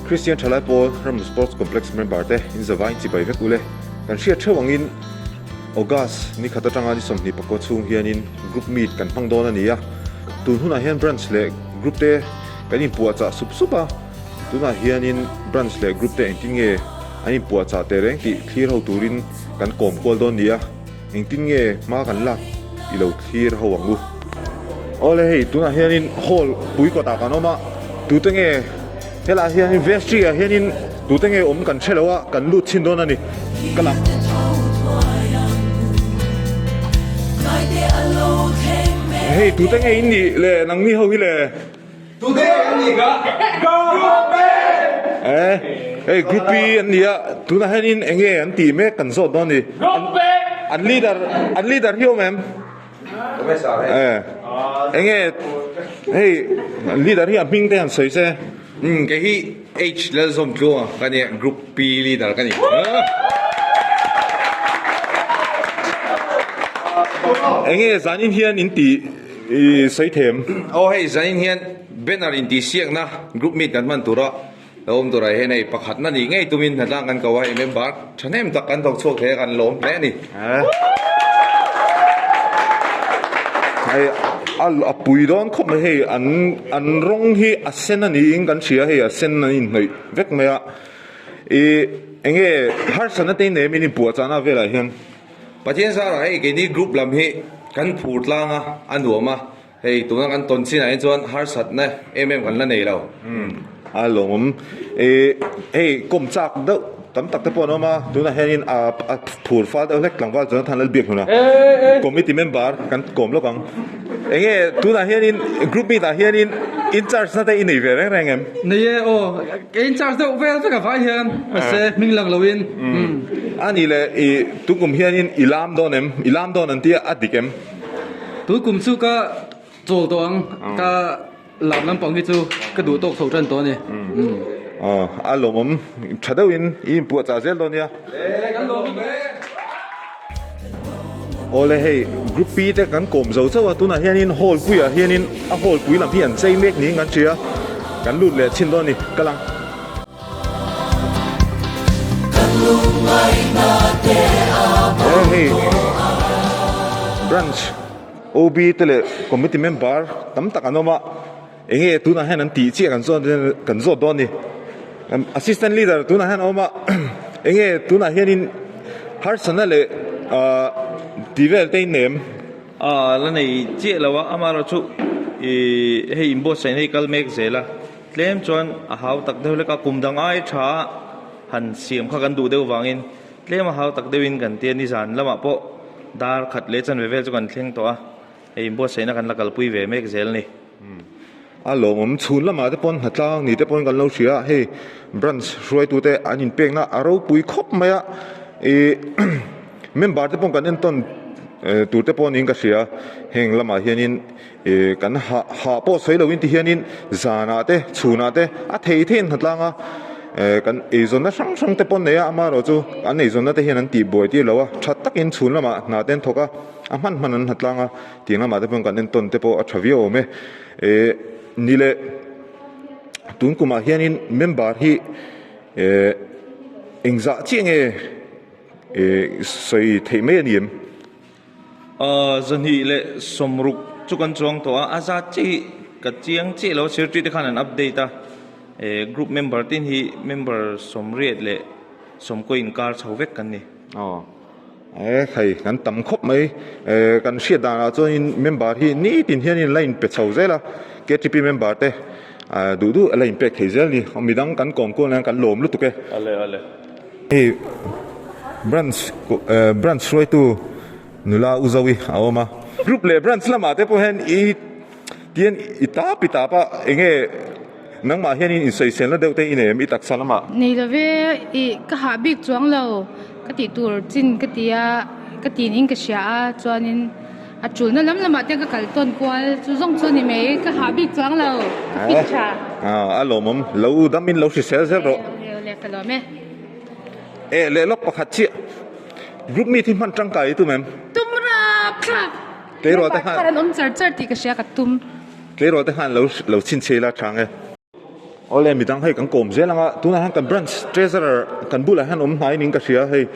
Kristian Thalai Pawl Ramlu Sports Complex member te in zavaiin chibai vek ule. Kan hriat theuh angin August ni khat atanga ni 20 pakua chhung hianin group meet kan hmang dawn a ni a. Tun hunah hian branch leh group te kan inpuahchah sup sup a. Tunah hianin branch leh group te engtin nge an inpuahchah teh reng tih thlir ho turin kan kawm kual dawn ni a. Engtin nge hma kan lak i lo thlir ho ang u. Awle hei tunah hianin hall pui kawtah kan awm a, tute nge helaiah hianin vestry ah hianin tute nge awm kan hre lo a, kan lut chhin dawn a ni. Ka lang. Hei tute nge in nih le nangni ho hi le. Tute an nih ka Group B! Eh, hei Group B an ni a, tunah hianin eng nge an tih mek kan zawt dawn a ni. Group B! An leader, an leader hi awm em? Eh, eng nge hei leader hi a hming te han sawi se. Umm, kei hi H Lalzawmtluanga ka nia, Group P leader ka ni. Eng nge zanin hian in tih I sawi them. Aw hei zanin hian banner intihsiakna group meet kan hman tura lo awm turah hian hei pakhatna nih ngei tumin hnatlang kan ko a, hei member thahnem tak kan thawk chhuak thei a kan lawm hle a ni. Hei a pui dawn khawp mai hei an an rawng hi a sen a niin kan hria hei a sen an inhnawih vek mai a i enge harsatna te in em in inpuahchahna velah hian. Pathian zarah hei keini group lam hi kan phur tlang a, a nuam a, hei tuna kan tawn chinah hi chuan harsatna em em kan la nei lo. A lawmawm e, hei kawm chak deuh tam tak te pawh an awm a, tunah hianin a a phur fal deuh hlek tlangval Jonathan Lalbiak hnuna committee member kan kawm lawk ang. Enge tunah hianin group meet ah hianin in charge na te i nei ve reng reng em? Nei e aw, ka in charge deuh vel vek a vai hian mahse hming lang lo in. A nih leh i tukum hianin i lam dawn em? I lam dawn an tia a dik em? Tukum chu ka chawl tawh ang, ka lam lampang hi chu ka duh tawk chho tan tawh a ni. Aw a lawmawm tha deuhin i inpuahchah zel dawn nia. E kan lawm e. Awle hei group P te kan kawm zo chauh a tunah hianin hall puiah hianin a hall pui lam hi an chei mek niin kan hria kan lut leh chhin dawn a ni ka lang. He hei branch OB te leh committee member tam tak an awm a enge tunah hian an tih chiah kan zawt kan zawt dawn a ni assistant leader tunah hian a awm a enge tunah hianin harsatna leh ahh tih vel te in nei em? Aaa la nei chiah lo a amaherawhchu ihh hei inbuatsaihna hi kal mek zel a. Tlem chuan a hau tak deuh hlek a, kum dang ai tha han siam kha kan duh deuh vangin tlem a hau tak deuhin kan tia nizan lamah pawh dar khat leh chanve vel chu kan thleng tawh a, hei inbuatsaihna kan la kalpui ve mek zel a ni. A lawmawm chhun lamah te pawn hnatlang ni te pawn kan lo hria a, hei branch hruaitute an inpekna a ropui khawp mai a, ih member te pawh kan entawn tur te pawh niin ka hria, heng lamah hianin. Ih kan hah hah pawh sawi loin ti hianin zanah te chhunah te a thei theiin hnatlang a eh kan eizawnna hrang hrang te pawh an nei a amaherawh chu an eizawnna te hian an tih buai tir lo a tha takin chhun lamah hna te an thawk a a hman hman an hnatlang a tiang lamah te pawh kan entawn te pawh a tha viau awm e eh ni leh tun kumah hianin member hi eh engzah chiah nge eh sawi theih mai a ni em? 260 chu kan chuang tawh a, a zat chiah hi ka chiang chiah lo a secretary te khan an update a eh group member tin hi member 98 inkar chho vek kan ni. Aw e hei kan tam khawp mai eh kan hriat danah chuanin member hi nitin hianin la inpe chho zel a ktp member te ah duh duh a la inpek thei zel a ni midang kan kawm kual nan kan lawm lutuk e. Ale ale. Hei branch eh branch hruaitu nula u Zoe a awm a. Group leh branch lamah te pawh hian i tian i tap i tap a enge nangmah hianin insawiselna deuh te i nei em i taksa lamah? Nei love i ka hah bik chuang lo ka tih tur chin ka ti a ka ti niin ka hria a chuanin a tulna lam lamah te ka kal tawn kual chu zawng chu a ni mai ka hah bik chuang lo ka fit tha. A lawmawm lo damin lo hrisel zel rawh. Awle ka lawm e. E leh lawk pakhat chiah group meet hi hman tangkai i tum em? Tum rap thlak. Tleirawl te khan an awm char char tih ka hria ka tum. Tleirawl te khan lo lo chhinchhe ila thang e. Awle midang hei kan kawm zel anga tunah hian kan branch treasurer kan bulah hian awm hnai niin ka hria hei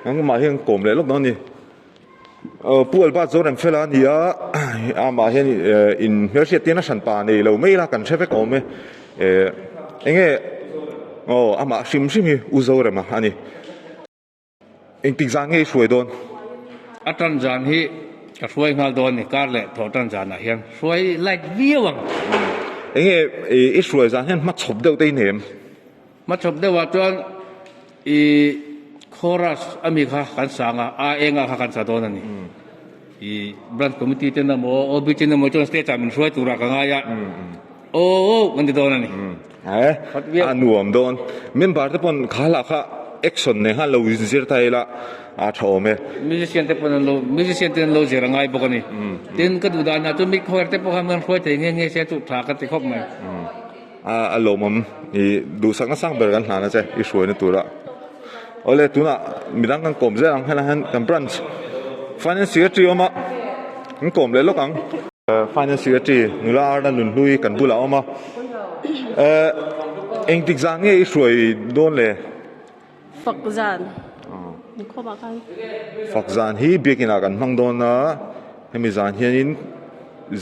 engmah hian kawm leh lawk dawn a ni. Aw Pu Albert Zoremfela a ni a amah hian in hmelhriat tirna hran pa nei lo mai ila kan hre vek awm e eh enge aw amah hrim hrim hi U Zorema a ni. Engtik zan nge i hruai dawn? A tan zan hi ka hruai nghal dawn ni, kar leh thawh tan zanah hian hruai light viau ang. Enge i hruai zan hian hmachhawp deuh te i nei em? Hmachhawp deuhah chuan i chorus ami kha kan sang a, a enga kha kan sa dawn a ni. I branch committee ten emaw OB ten emaw chuan stage ah min hruai turah ka ngai a, aw kan ti dawn a ni. A nuam dawn. Member te pawn kha lah kha action nen khan lo inzir ta ila a tha awm e. Musician te pawn an lo musician ten an lo zir a ngai bawk a ni. Tin ka duh danah chuan mi choir te pawh khan an hruai thei nghe nghe se chu tha ka ti khawp mai. A lawmawm i duhsakna sang ber kan hlan a che i hruaina tura. Awle tunah midang kan kawm zel ang helai hian kan branch finance secretary a awm a kan kawm leh lawk ang. Finance secretary nula Arna Nunhlui kan bulah a awm a eh engtik zan nge i hruai dawn le? Fak zan inkhawm ah khan. Fak zan hi biakin ah kan hmang dawn a hemi zan hianin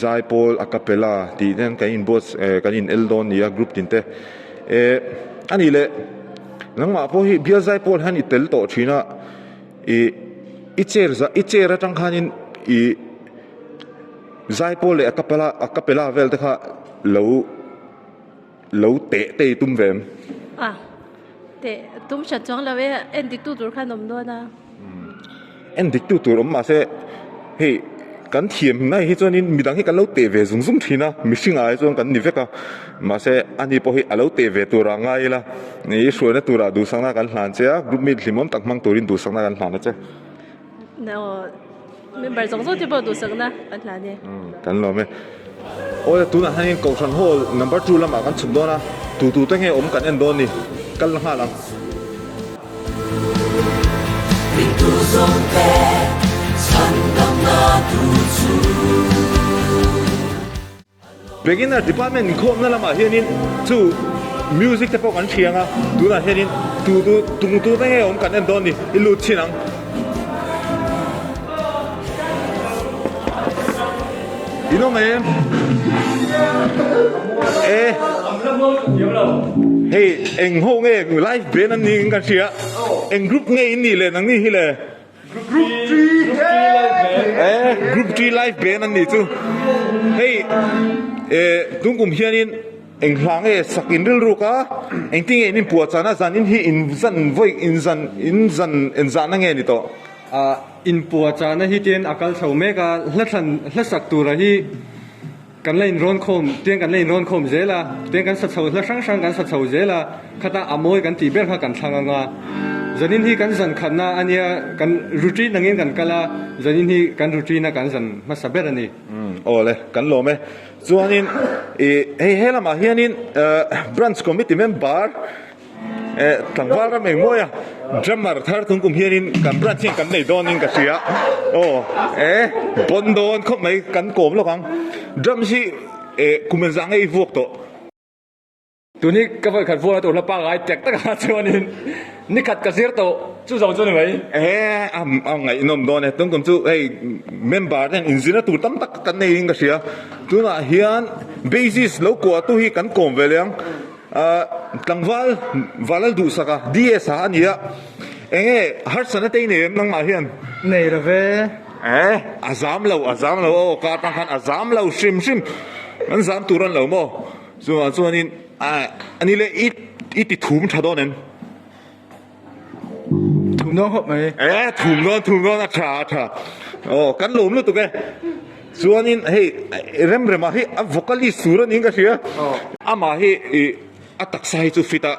Zaipawl a capella tih ten kan in buat eh kan in el dawn a ni a group tin te eh a nih leh nangmah pawh hi bial zaipawl hian i tel tawh thin a ih i chair zah i chair atang khanin ih zaipawl leh a capella a capella vel te kha lo lo teh te i tum ve em? A teh tum hrat chuang lo e, en dik tu tur khan awm dawn a. En dik tu tur awm mahse hei kan thiam nai hi chuanin midang hi kan lo teh ve zung zung thin a, mihring ah hi chuan kan ni vek a, mahse ani pawh hi a lo teh ve tur ah ngai ila, i hruaina turah duhsakna kan hlan che a, group meet hlimawm tak hmang turin duhsakna kan hlan a che. Member zawng zawng te pawh duhsakna kan hlan e. Kan lawm e. Awle tunah hianin Kohhran Hall number 2 lamah kan chhuk dawn a, tu tu te nge awm kan en dawn ni, kal la nghal ang. Beginner department inkhawmna lamah hianin chu music te pawh kan hria ang a, tunah hianin tu tu tung tu te nge awm kan en dawn ni, i lut chhin ang. In awm em? E Hei eng ho nge live band an ni in kan hria, eng group nge in nih leh nangni hi le? Group 3 eh Group 3 live band an nih chu hei eh tungkum hianin eng hla nge sak in rilruk a engtin nge in inpuah chan a zan in hi in zan vawi in zan in zan enzahna nge ni tawh ah inpuah chana hi tian a kal chho mek a hla thlan hla sak tura hi Kan la inrawn khawm, tiang kan la inrawn khawm zel a, tiang kan sa chho hla hrang hrang kan sa chho zel a, khata a mawi kan tih ber kha kan thlang ang a. Zanin hi kan zan khatna a nia, kan routine angin kan kal a, zanin hi kan routine a kan zan hmasa ber a ni. Umm aw le, kan lawm e. Chuanin ih hei he lamah hianin branch committee member Eh tlangval ram eng mawi a drummer thar thung kum hianin kan branch hian kan nei dawnin ka hria aw eh bawn dawn khawp mai kan kawm lawk ang drums hi eh kum engzah nge i vuak tawh. Tun hi ka vawi khat vuak na tur hla pangai tek tak ah chuanin ni khat ka zir tawh chu zo chu ni mai. Eh a ngaihnawm dawn e tun kum chu hei member te hian inzirna tur tam tak kan nei in ka hria tunah hian bassist lo kuah tu hi kan kawm ve leh ang. Tlangval Valal Duhsaka, DS a a ni a, enge harsatna te i nei em nangmah hian? Nei lo ve. Eh, a zam lo, a zam lo aw, ka atang khan a zam lo hrim hrim, an zam tur an lo maw? Chuvang chuanin a ni le i i ti thum tha dawn em? Thum dawn khawp mai. Eh, thum dawn, thum dawn a tha, a tha. Aw, kan lawm lutuk e. Chuanin hei Remrema hi a vocalist tur a niin ka hria. Amah hi ih a taksa hi chu fit a,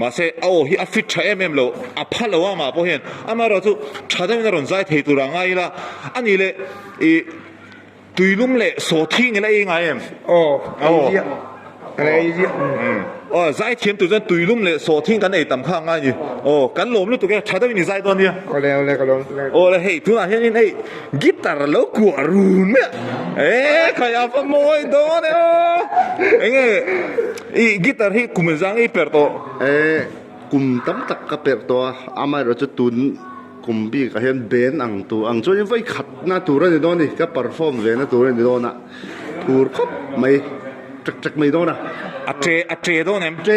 mahse a aw hi a fit tha em em lo, a pha lo a amah pawh hian. Amaherawhchu tha deuhin a rawn zai thei tur a ngai ila, a nih leh ih tuilum leh sawhthing ila ei ngai em? Aw, ei ziah. Kan ei ziah. Aw zaithiam tur chuan tuilum leh sawhthing kan ei tam kha a ngai a ni. Aw kan lawm lutuk e, tha deuhin i zai dawn nia. Awle awle ka lawm lutuk e. Awle hei tunah hianin hei guitar a lo kuah run mai a, e khai a va mawi dawn e aw. Enge i guitar hi kum zang i perh tawh? E kum tam tak ka perh tawh a, amaherawh chu tun kum bikah hian band ang tur ang chuan vawi khatna tur a ni dawn a ni, ka perform ve na tur a ni dawn a, phur khawp mai. Ṭek ṭek mai dawn a. A ṭe a ṭe dawn em? Ṭe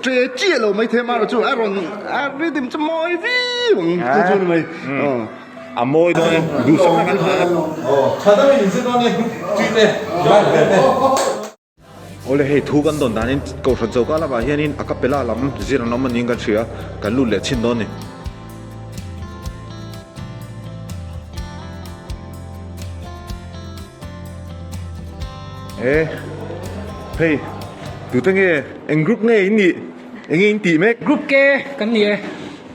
ṭe chiah lo mai thei amaherawh chu a rawn a rhythm chu mawi viau ang chu chu ni mai. A mawi dawn e, duhsakna kan hlan a. Ṭha deuhin in zir dawn e group ṭi te lai vel te. Awle hei thu kan dawn danin Kohhran choka lamah hianin a capella lam zir an awm aniin kan hria, kan lut leh chhin dawn a ni. E hei tute nge eng group nge in nih enge in tih mek group K kan ni e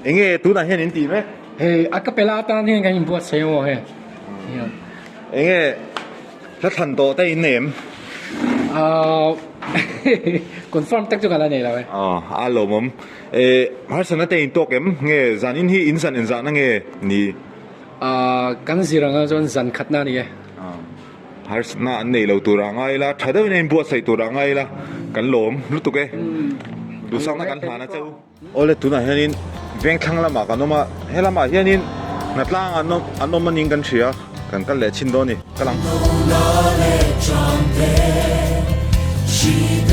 enge tunah hian in tih mek hei a capella atan hian kan inbuatsaih ang aw hei enge hla thlan tawh te in nei em ahh confirm tak chu ka la nei lo e aw a lawmawm e harsatna te in tawk em nge zanin hi in zan inzahna nge ni Ahh kan zir ang ah chuan zan khatna a ni e. Harsatna an nei lo tur ah ngai ila, tha deuhin a inbuatsaih tur ah ngai ila, kan lawm lutuk e. Duhsakna kan hlan a che u. Awle tunah hianin vengthlang lamah kan awm a, he lamah hianin hnatlang an awm an awm aning kan hria, kan kal leh chhin dawn a ni, kal ang.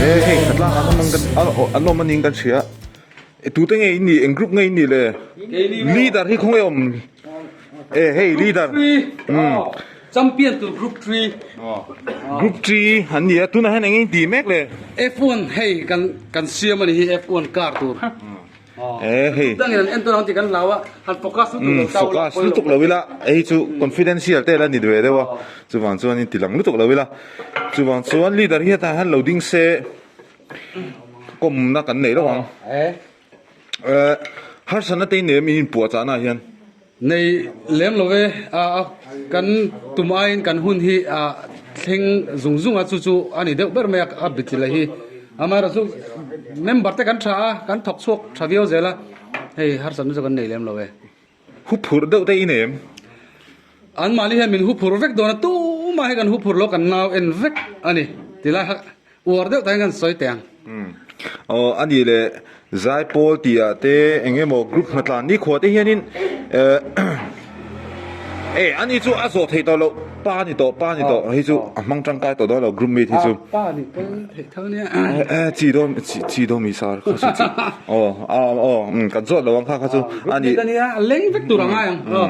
E hei hnatlang an awm ang an awm aning kan hria. E tute nge in nih eng group nge in nih le leader hi khawnge awm e hei leader champion tur group 3 group 3 an ni a tunah hian eng in ti mek le F1 hei kan kan siam ani hi F1 car tur e hei dangin an entur ang tih kan hlau a han focus lutuk lo ta focus lutuk lo ila hei chu confidential te la ni ve deuh a chuvang chuan in ti lang lutuk lo ila chuvang chuan leader hi hetah hian lo ding se Kawmna kan nei lo ang. Eh, harsatna te in nei em in inpuahchahna ah hian? Nei lem lo e, kan tum aiin kan hun hi a thleng zung zung a, chu chu a ni deuh ber mai a, a bichilh hi. Amaherawhchu member te kan tha a, kan thawk chhuak tha viau zel a, hei harsatna chu kan nei lem lo e. Huphurh deuh te i nei em? An mahni hian min huphurh vek dawn a, tumah hi kan huphurh lo, kan nau en vek a ni ti lai kha uar deuh takin kan sawi teh ang. Aw a nih leh Zaipawl tih ah te eng emaw group hmatlan nikhua te hianin eh ani chu a zawh theih tawh loh pa a ni tawh pa a ni tawh hei chu a hmang tangkai tawh dawn lo group mate hi chu. Pa nih pawn theih tho nia. Eh chi dawn chi dawn mi sar kha chu chi aw aw kan zawt lo ang kha kha chu a ni. Group mate a nia a leng vek tur a ngai ang aw.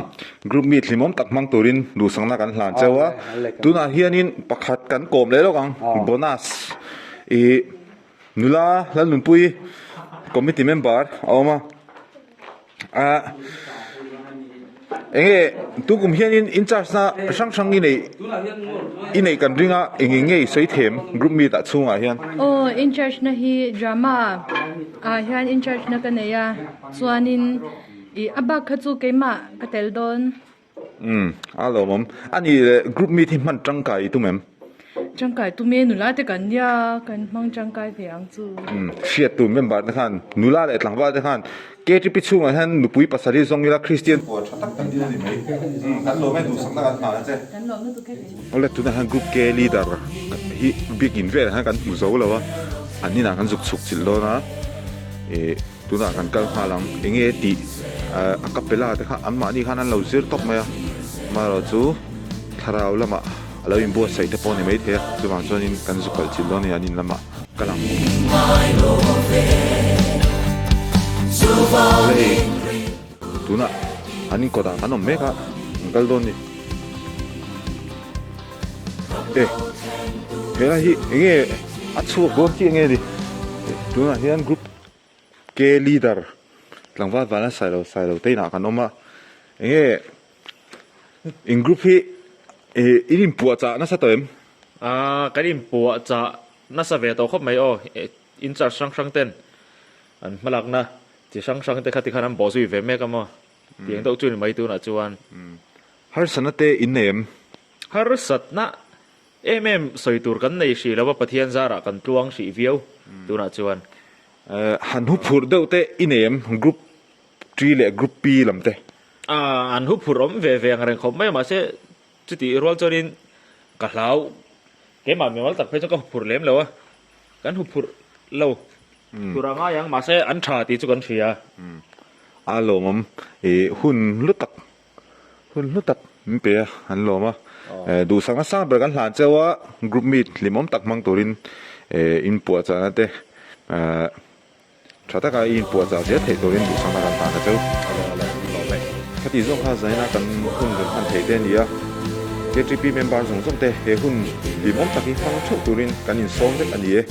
Group meet hlimawm tak hmang turin duhsakna kan hlan cheu a, tunah hianin pakhat kan kawm leh lawk ang, bonus ih nula Lalnunpui committee member a awm a, ah eng nge tukum hianin in charge na hrang hrang i neih i neih kan ring a eng eng nge i sawi them group meet ah chhungah hian. Aw in charge na hi drama ah hian in charge na ka nei a chuanin. Ih a bak kha chu keimah ka tel dawn. Umm a lawmawm. A nih leh group meet hi hman tangkai i tum em? Tangkai tum e nula te kan nia kan hmang tangkai ve ang chu. Umm hriat tur member te khan nula leh tlangval te khan KTP chhungah hian nupui pasal hi zawng ila Kristian puan tha tak kan din a ni mai. Umm kan lawm e duhsakna kan hlan a che. Kan lawm lutuk e kei. Awle tunah hian group K leader hi biakin velah hian kan hmu zo lo a an inah kan zuk chhuk chilh dawn a ih. Tunah kan kal nghal ang, enge tih a capella te kha anmahni khan an lo zir tawp mai a, amaherawh chu thlarau lamah a lo inbuatsaih te pawh a ni maithei a, chuvang chuanin kan zu kalh chilh dawn a ni an in lamah kal ang. Awle hei tunah an inkawtah kan awm mek a, an kal dawn a ni. E helai hi enge a chhuak dawn chiah nge ni tunah hian group K leader tlangval vana sailo sailo te inah kan awm a enge in group hi ih in inpuah chah nasa tawh em? Aaa kan inpuah chah nasa ve tawh khawp mai aw in charge hrang hrang ten an hmalakna chi hrang hrang te kha tikhan an bawhzui ve mek a maw tiang deuh chu ni mai tunah chuan. Harsatna te in nei em? Harsatna em em sawi tur kan nei hrih lo a Pathian zarah kan tluang hrih viau tunah chuan. Han hu phurh deuh te i nei em group T leh group P lam te? An hu phurh awm ve ve ang reng khawp mai a mahse chutih rual chuanin ka hlau keimah mimal tak phei chuan ka hu phurh lem lo a, kan hu phurh lo tur a ngai ang mahse an tha tih chu kan hria. A lawmawm ih hun hlu tak Hun hlu tak min pe a, an lawm a. Duhsakna sang ber kan hlan cheu a, group meet hlimawm tak hmang turin inpuahchahna te tha taka i inpuahchah zel theih turin duhsakna kan hlan a cheu. Khati zawng kha zaina kan hun rawn hman theih te a ni a, KTP member zawng zawng te he hun hlimawm tak hi hmang theuh turin kan insawm vek a ni e.